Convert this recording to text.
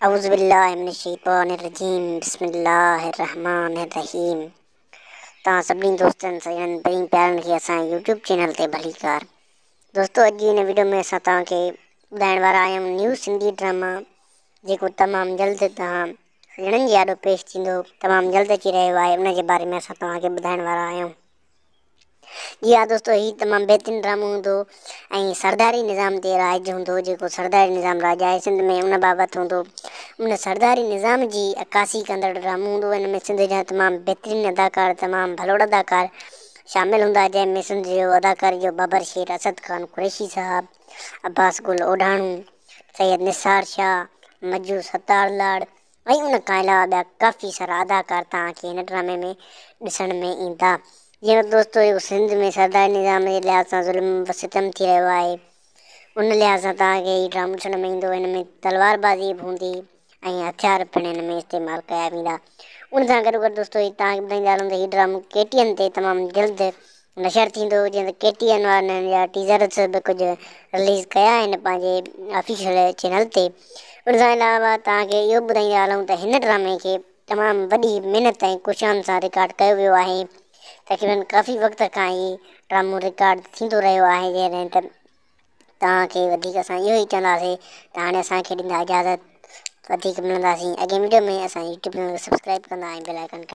اعوذ بالله من الشيطان الرجيم بسم الله الرحمن الرحيم توهان سڀني دوستن سڄڻن پرين پيارن کي اسان جي يوٽيوب چينل تي ڀليڪار دوستو اڄ جي هن ويڊيو ۾ اسان توهان کي ٻڌائڻ وارا آهيون نيو سنڌي ڊراما جيڪو تمام جلد توهان سڄڻن جي آڏو پيش ٿيندو تمام جلد اچي رهيو آهي ان جي باري ۾ اسان توهان کي ٻڌائڻ وارا آهيون. جي ها دوستو هي تمام بهترين ڊرامو هوندو ۽ سرداري نظام تي رائج هوندو جيڪو سرداري نظام راڄ آهي سنڌ ۾ ان بابت هوندو ان سرداري نظام جي عڪاسي ڪندڙ ڊرامو هوندو ان ۾ سنڌ جا تمام بهترين اداڪار تمام ڀلوڙ اداڪار شامل هوندا جنهن ۾ سنڌ جو اداڪاري جو ببر شير اسد خان قريشي صاحب عباس گل اوڍاڻو سيد نثار شاهه مجو ستار لاڙ ۽ ان کان علاوه ٻيا ڪافي سارا اداڪار توهان کي هن ڊرامي ۾ ڏسڻ ۾ ايندا. جيئن ته دوستو اهو سنڌ ۾ سرداري نظام جي لحاظ سان ظلم و ستم ٿي رهيو آهي ان لحاظ سان توهان کي هي ڊرامو ڏسڻ ۾ ايندو هن ۾ تلوار بازي به هوندي ۽ هٿيار پڻ هن ۾ استعمال ڪيا ويندا ان سان گڏوگڏ دوستو هي توهان کي ٻڌائيندا هلون ته هي ڊرامو ڪي ٽي اين تي تمام جلد نشر ٿيندو جيئن ته ڪي ٽي اين وارن هن جا ٽيزرس به ڪجهه رليز ڪيا آهن پنهنجي آفيشل چينل تي ان کان علاوه توهان کي اهو به ٻڌائيندا هلون ته هن ڊرامي کي تمام وڏي محنت ۽ ڪوششن سان رڪارڊ ڪيو ويو آهي تقريبن ڪافي وقت کان هي ڊرامو رڪارڊ ٿيندو رهيو آهي جڏهن ته توهان کي وڌيڪ اسان اهو ئي چونداسين ته هاڻي اسان کي ڏيندا اجازت وڌيڪ ملنداسين اڳئين ويڊيو ۾ اسان جي يوٽيوب چينل کي سبسڪرائب ڪندا ۽ بيل آئيڪن کي.